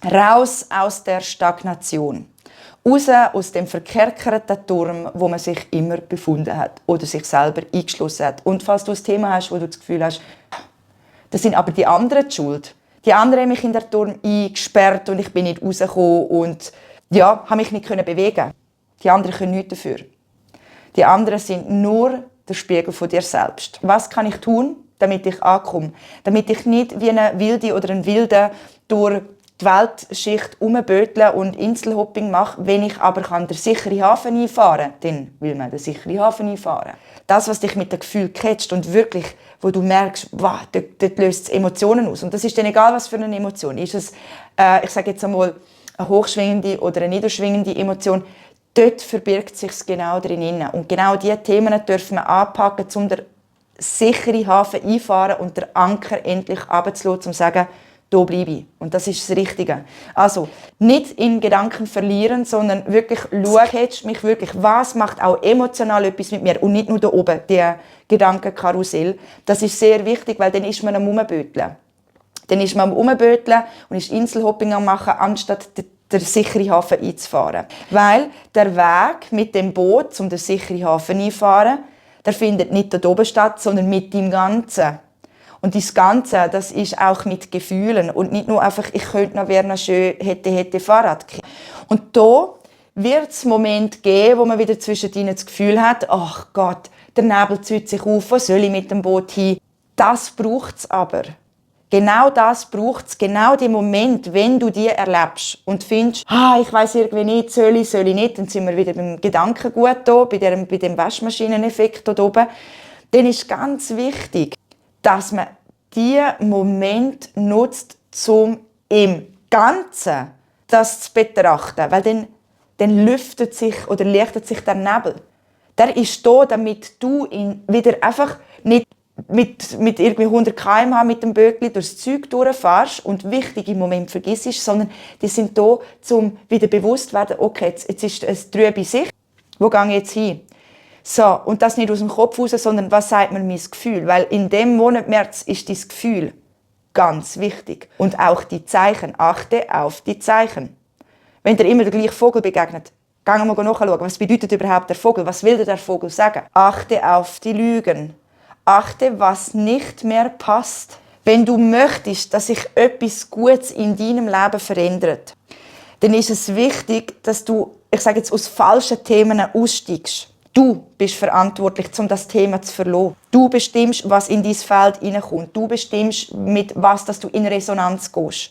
Raus aus der Stagnation. Raus aus dem verkerkerten Turm, wo man sich immer befunden hat oder sich selber eingeschlossen hat. Und falls du ein Thema hast, wo du das Gefühl hast, das sind aber die anderen die Schuld. Die anderen haben mich in den Turm eingesperrt und ich bin nicht rausgekommen und ja, habe mich nicht bewegen. Die anderen können nichts dafür. Die anderen sind nur der Spiegel von dir selbst. Was kann ich tun, damit ich ankomme? Damit ich nicht wie eine Wilde oder ein Wilder durch die Weltschicht rumbötle und Inselhopping mache, wenn ich aber den sicheren Hafen einfahren kann. Dann will man den sicheren Hafen einfahren. Das, was dich mit dem Gefühl catcht und wirklich, wo du merkst, wow, dort löst es Emotionen aus. Und das ist dann egal, was für eine Emotion. Ist es, ich sage jetzt einmal, eine hochschwingende oder eine niederschwingende Emotion, dort verbirgt sich genau drin. Und genau diese Themen dürfen wir anpacken, um den sicheren Hafen einfahren und den Anker endlich runterzulassen, um zu sagen, da bleibe ich. Und das ist das Richtige. Also, nicht in Gedanken verlieren, sondern wirklich schauen, catcht mich wirklich, was macht auch emotional etwas mit mir und nicht nur da oben, der Gedankenkarussell. Das ist sehr wichtig, weil dann ist man am Rumböteln. Dann ist man am Rumböteln und ist Inselhopping am machen, anstatt den sicheren Hafen einzufahren. Weil der Weg mit dem Boot, um den sicheren Hafen einzufahren, der findet nicht da oben statt, sondern mit dem Ganzen. Und das Ganze, das ist auch mit Gefühlen und nicht nur einfach, ich könnte noch, wäre noch schön, hätte Fahrrad. Und da wird es Momente geben, wo man wieder zwischendrin das Gefühl hat, ach Gott, der Nebel zieht sich auf, wo soll ich mit dem Boot hin? Das braucht es aber. Genau das braucht es, genau den Moment, wenn du die erlebst und findest, ich weiss irgendwie nicht, soll ich nicht, dann sind wir wieder beim Gedankengut hier, bei dem Waschmaschineneffekt hier oben. Dann ist ganz wichtig, dass man diesen Moment nutzt, um im Ganzen das zu betrachten. Weil dann lüftet sich oder lichtet sich der Nebel. Der ist da, damit du ihn wieder einfach nicht mit irgendwie 100 km/h mit dem Böckli durchs Zeug durchfährst und wichtige Momente vergisst, sondern die sind da, um wieder bewusst zu werden, okay, jetzt ist es trübe Sicht, wo gehe ich jetzt hin? So, und das nicht aus dem Kopf raus, sondern was sagt mir mein Gefühl? Weil in dem Monat März ist dein Gefühl ganz wichtig. Und auch die Zeichen. Achte auf die Zeichen. Wenn dir immer der gleiche Vogel begegnet, geh mal nachschauen, was bedeutet überhaupt der Vogel? Was will dir der Vogel sagen? Achte auf die Lügen. Achte, was nicht mehr passt. Wenn du möchtest, dass sich etwas Gutes in deinem Leben verändert, dann ist es wichtig, dass du, ich sage jetzt, aus falschen Themen aussteigst. Du bist verantwortlich, um das Thema zu verlassen. Du bestimmst, was in dein Feld hineinkommt. Du bestimmst, mit was dass du in Resonanz gehst.